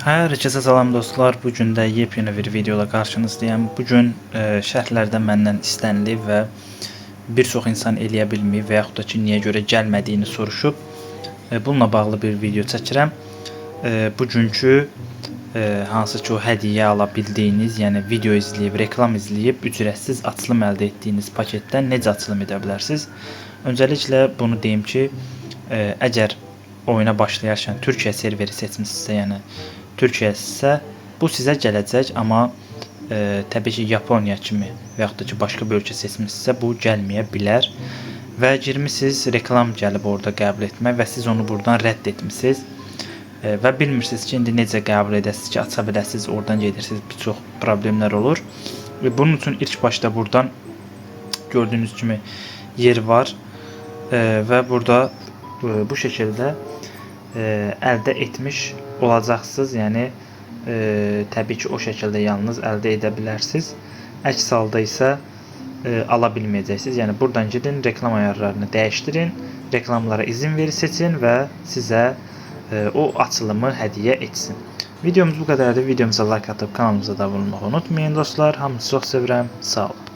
Hər kəsə salam dostlar. Bu gün də yepyeni bir videoda qarşınızdayam. Bu gün şərhlərdə məndən istənilib və bir çox insan eləyə bilməyib və yaxud da ki, niyə görə gəlmədiyini soruşub. Bununla bağlı bir video çəkirəm. Bugünkü hansı ki o hədiyyə ala bildiyiniz, yəni video izləyib, reklam izləyib ücretsiz açılım əldə etdiyiniz paketdən necə açılım edə bilərsiniz? Öncəliklə bunu deyim ki, əgər oyuna başlayarkən Türkiyə serveri seçmisinizsə, yəni Türkiyəsə bu sizə gələcək, amma təbii ki, Yaponiya kimi və yaxud da ki, başqa bir ölkə seçmisinizsə bu gəlməyə bilər. Və girmisiniz, reklam gəlib orada qəbul etmək və siz onu buradan rədd etmisiniz. Və bilmirsiniz ki, indi necə qəbul edəsiniz ki, aça biləsiniz, oradan gedirsiniz, bir çox problemlər olur. Və bunun üçün ilk başda buradan gördüyünüz kimi yer var və burada bu şəkildə əldə etmiş olacaqsınız. Yəni təbii ki, o şəkildə yalnız əldə edə bilərsiniz. Əks halda isə ala bilməyəcəksiniz. Yəni buradan gedin, reklam ayarlarını dəyişdirin, reklamlara izin verir seçin və sizə o açılımı hədiyyə etsin. Videomuz bu qədərdir. Videomuza like atıb kanalımıza da abunə olmağı unutmayın dostlar. Hamınızı çox sevirəm. Sağ olun.